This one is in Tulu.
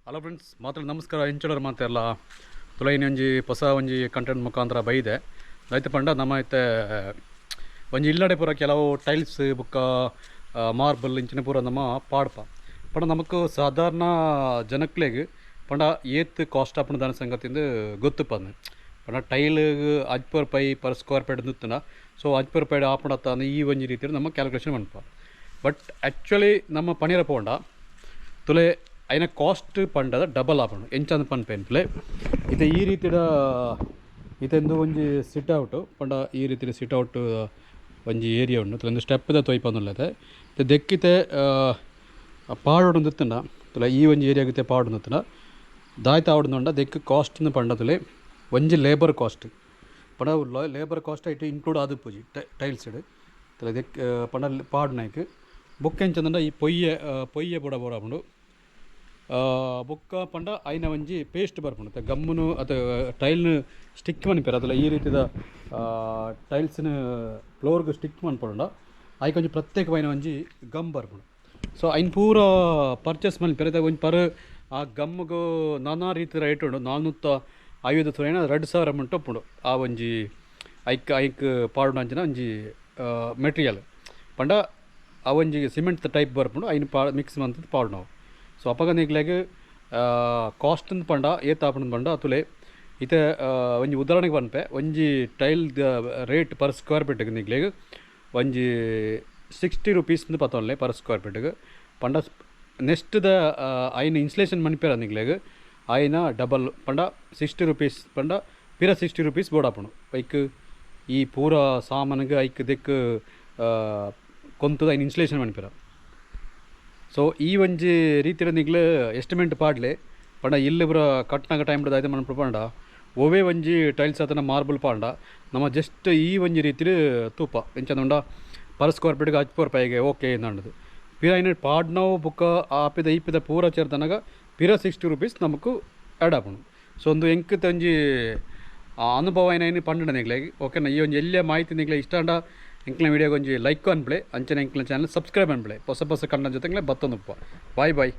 ಹಲೋ ಫ್ರೆಂಡ್ಸ್, ಮಾತ್ರ ನಮಸ್ಕಾರ. ಎಂಚುಲರ್ ಮಾತೆರ್ಲ? ತುಲೈನಿ ಒಂಜಿ ಹೊಸ ಒಂಜಿ ಕಂಟೆಂಟ್ ಮುಖಾಂತರ ಬೈದೆ. ರೈತ ಪಂಡ ನಮ್ಮ ಇತ್ತೆ ಒಂಜಿ ಇಲ್ಲಡೆ ಪೂರ ಕೆಲವು ಟೈಲ್ಸ್ ಬುಕ್ಕ ಮಾರ್ಬಲ್ ಇಂಚಿನ ಪೂರ ನಮ್ಮ ಪಾಡ್ಪ. ಪಂಡ ನಮಕ್ ಸಾಧಾರಣ ಜನಕ್ಲೆಗ್ ಪಂಡ ಏತ್ ಕಾಸ್ಟ್ ಆಪುಂಡು ದಾನ ಸಂಗತಿಂದು ಗೊತ್ತುಪ್ಪಂದು. ಪಂಡ ಟೈಲ್ 50 ರೂಪಾಯಿ ಪರ್ ಸ್ಕ್ವೇರ್ ಫೀಟ್ ನುತ್ತುಂಡ, ಸೊ 50 ರೂಪಾಯಿ ಆಪುಂಡತ್ತ ಈ ಒಂಜಿ ರೀತಿಯಲ್ಲಿ ನಮ್ಮ ಕ್ಯಾಲ್ಕುಲೇಷನ್ ಮನ್ಪ. ಬಟ್ ಆ್ಯಕ್ಚುಲಿ ನಮ್ಮ ಪಣಿರ ಪೋಂಡ ತುಲೆ ಐನ ಕಾಸ್ಟ್ ಪಂಡದ ಡಬಲ್ ಆಪುಂಡು. ಎಂಚಂದ್ ಪನ್ಪೇನ್ ತುಲೆ. ಇತ್ತೆ ಈ ರೀತಿದ ಇತ್ತೆಂದು ಒಂಜಿ ಸಿಟ್ ಔಟ್ ಪಂಡ ಈ ರೀತಿದ ಸಿಟ್ ಔಟ್ ಒಂಜಿ ಏರಿಯಾ ಉಂಡು. ತುಲೆ ಸ್ಟೆಪ್ ದ ತೊಯ್ಪೊಂದುಲ್ಲೆತೆ. ಇತ್ತೆ ದೆಕ್ಕಿತೆ ಪಾಡೊಡು ಇತ್ತುಂಡ ತುಲೆ, ಈ ಒಂಜಿ ಏರಿಯಾಗ್ ಪಾಡೊಂದು ಇತ್ತುಂಡ ದಾಯ್ತ ಆವೊಡು ದೆಕ್ಕ್ ಕಾಸ್ಟ್ ಪಂಡ ತುಲೆ, ಒಂಜಿ ಲೇಬರ್ ಕಾಸ್ಟ್ ಪಂಡ ಲೇಬರ್ ಕಾಸ್ಟ್ ಐಟ್ ಇನ್ಕ್ಲೂಡ್ ಆದಿಪ್ಪುಜಿ ಟೈಲ್ಸ್ ತುಲೆ. ದೆಕ್ ಪಂಡ ಪಾಡುನೈಕ್ ಬೊಕ್ಕ ಎಂಚಂದಂಡ ಈ ಪೊಯ್ಯೆ ಪೊಯ್ಯೆ ಪೂರ ಬೋಡಾಪುಂಡು. ಬೊಕ್ಕ ಪಂಡ ಐನ ಒಂಜಿ ಪೇಸ್ಟ್ ಬರ್ಪುಂಡು, ಗಮ್ಮುನು ಅತ ಟೈಲ್ನ್ ಸ್ಟಿಕ್ ಮನ್ಪೆರ್. ಅತಲ ಈ ರೀತಿದ ಟೈಲ್ಸ್ನ್ ಫ್ಲೋರ್ಗ್ ಸ್ಟಿಕ್ ಮನ್ಪೊಡುಂಡ ಐಕ್ ಒಂಜಿ ಪ್ರತ್ಯೇಕವಾಯಿನ ಒಂಜಿ ಗಮ್ ಬರ್ಪುಂಡು. ಸೊ ಐನ್ ಪೂರ ಪರ್ಚೇಸ್ ಮನ್ಪೆರ್. ಒಂಜಿ ಪರ್ ಆ ಗಮ್ಗು ನಾನಾ ರೀತಿದ ರೇಟ್ ಉಂಡು. 450 ತುಲೈನ 2000 ಮುಟ್ಟ ಉಪ್ಪುಂಡು. ಆ ಒಂಜಿ ಐಕ್ ಐಕ್ ಪಾಡುನಂಚಿನ ಒಂಜಿ ಮೆಟೀರಿಯಲ್ ಪಂಡ ಆ ಒಂಜಿ ಸಿಮೆಂಟ್ ಟೈಪ್ ಬರ್ಪುಂಡು. ಐನ್ ಪಾ ಮಿಕ್ಸ್ ಮಂತುದು ಪಾಡುನವು. ಸೊ ಅಪಗ ನಿಕ್ಲೆಗ್ ಕಾಸ್ಟ್ ಪಂಡ ಏತ್ ಆಪುಂಡು ಪಂಡ ತುಲೆ. ಇತ್ತೆ ಒಂಜಿ ಉದಾಹರಣೆಗೆ ಪನ್ಪೆ. ಒಂಜಿ ಟೈಲ್ ರೇಟ್ ಪರ್ ಸ್ಕ್ವೇರ್ ಫೀಟ್ಗೆ ನಿಕ್ಲೆಗ್ ಒಂಜಿ 60 ರುಪೀಸ್ ಪತ್ತೊನ್ಲೆ ಪರ್ ಸ್ಕ್ವೇರ್ ಫೀಟ್ಗೆ ಪಂಡ, ನೆಕ್ಸ್ಟ್ ದ ಐನ್ ಇನ್ಸ್ಟಲೇಷನ್ ಮನ್ಪೆರ ನಿಕ್ಲೆಗ್ ಐನ ಡಬಲ್ ಪಂಡ 60 ರುಪೀಸ್ ಪಂಡ ಪಿರ 60 ರುಪೀಸ್ ಬೋಡಾಪುಂಡು ಐಕ್. ಈ ಪೂರ ಸಾಮಾನಿಗೆ ಐಕ್ ದೆಕ್ ಕೊಂತುದು ಐನ್ ಇನ್ಸ್ಟಲೇಷನ್ ಮನ್ಪೆರ. ಸೊ ಈ ಒಂಜಿ ರೀತಿಡ್ ನಿಕ್ಲು ಎಸ್ಟಿಮೇಟ್ ಪಾಡ್ಲೆ. ಪಂಡ ಇಲ್ಲ್ ಪೂರ ಕಟ್ನಗ ಟೈಮ್ ದಾದ ಮನ್ಪುಂಡು ಪಂಡ, ಒವ್ವೇ ಒಂಜಿ ಟೈಲ್ಸ್ ಅತನ ಮಾರ್ಬಲ್ ಪಾಂಡ ನಮ ಜಸ್ಟ್ ಈ ಒಂಜಿ ರೀತಿಡ್ ತೂಪ. ಎಂಚಂದುಂಡ ಪರ್ ಸ್ಕ್ವೇರ್ ಫೀಟ್ಗೆ 50 ರೂಪಾಯಿಗೆ ಓಕೆ ಇಂದಂಡದು. ಪಿರ ಐನ್ ಪಾಡ್ನವು ಬೊಕ್ಕ ಆಪಿದ ಈಪಿದ ಪೂರ ಸೇರ್ದನಗ ಪಿರ 60 ರುಪೀಸ್ ನಮಕ್ ಆ್ಯಡ್ ಆಪುಂಡು. ಸೊ ಒಂದು ಎಂಕ್ ಒಂಜಿ ಅನುಭವ ಐನ ಪಂಡ ನಿಕ್ಲೆಗ್, ಓಕೆನಾ? ಈ ಒಂಜಿ ಎಲ್ಯ ಮಾಹಿತಿ ನಿಕ್ಲೆ ಇಷ್ಟ ಆಂಡ ಎಂಕ್ಲೆ ವೀಡಿಯೋಗೆ ಒಂಜಿ ಲೈಕ್ ಅನ್ಪ್ಲೆ. ಅಂಚನೆ ಎಂಕ್ಲೆ ಚಾನಲ್ ಸಬ್ಸ್ಕ್ರೈಬ್ ಅನ್ಪ್ಲೆ. ಹೊಸ ಹೊಸ ಕಂಟೆಂಟ್ ಜೊತೆ ಬತ್ತೊಂದುಪ್ಪ. Boy boy.